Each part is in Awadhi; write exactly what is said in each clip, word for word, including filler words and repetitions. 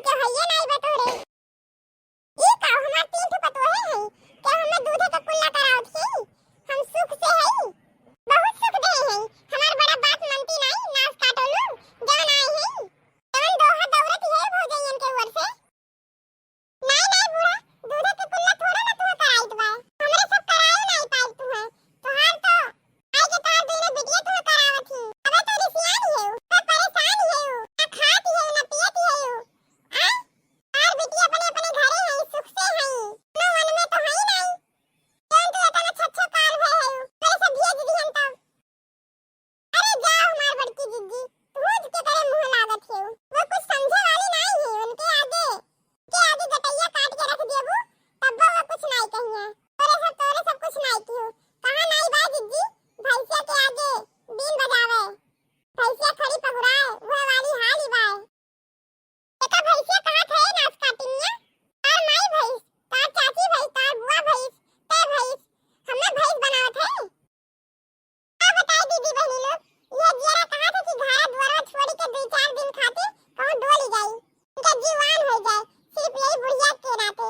के हइये नाई बा तोहरे। ई का, हमार तीन ठो पतोहे हई, का हमें दूधे के कुल्ला करावत ही? हम सुख से हई, बहुत सुख दे हई। हमार बड़ा बात मनती नाई, नास काटो लोग, जवन आए हई, जवन दोहा दौरत है भौजइयन के ओर से। नाई, नाई बूढ़ा, दूधे के कुल्ला थोड़ा ना तुहे कराइत बा। हमरे सब कराए नाई पाई तुहे। तोहार तो आई के तोहार दुइनो बिटिया तुहे करावत ही। अबे तो रिसियान ही है, तो परेशान ही है, ना खात ही है, ना पियत ही है। आ? तोहार बिटिया अपने, अपने घरे है, सुख से है। कोनो वन में तो है ही नाई। कौन तू इतना छच्छो काल भय है? मेरे से भेज दिहन तब। अरे जा हमार बड़की जिज्जी, तू के करे मुंह लागत है। वो कुछ समझे वाली नाई है, उनके आगे, के आगे गटैया काट के रख देबू, तब वो कुछ नाई कहिए। तोरे सब, तोरे सब कुछ नाई कियो। कहाँ नाई बा जिज्जी, भैंसिया के आगे बीन बजावे, भैंसिया खड़ी पगुराए, वह वाली हाल ही बाय। एका भैंसिया कहाँ थे नास काटिनिया? तार माई भैंस, तार चाची भैंस, तार बुआ भैंस, ते भैंस, हमें भैंस बनावत है। का बताई दीदी बहनी लोग, यह जियरा कहाँ थे कि घरा दुआरा छोड़ी के दुई चार दिन खातिर कहूँ डोली जाई, इनका जीवान हो जाए, सिर्फ यही बुढ़िया के नाते।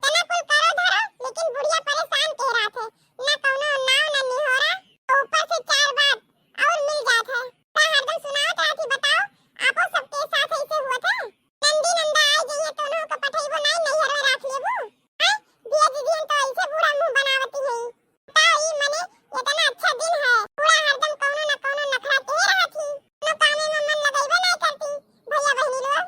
तना कुल करो धरो, लेकिन बुढ़िया परेशान के रहत है, ना कौनो नाव ना निहोरा, और ऊपर से चार बात और मिल जात है। का हरदम सुनावत रहत ही, बताओ, आपो सबके साथ ऐसे हुआ था? नंदी नंदा आ जाइए तो उन्हों के पठेबो नहीं, नैहर में रख लेबू। हैं? बिया दीदी हम तो ऐसे बूढ़ा मुंह बनावती है। बताओ, ई मने इतना अच्छा दिन है, बूढ़ा हरदम कौनो ना कौनो नखरा के रहत ही, कोनो कामे में मन लगैबे नहीं करती, भैया बहनी लोग।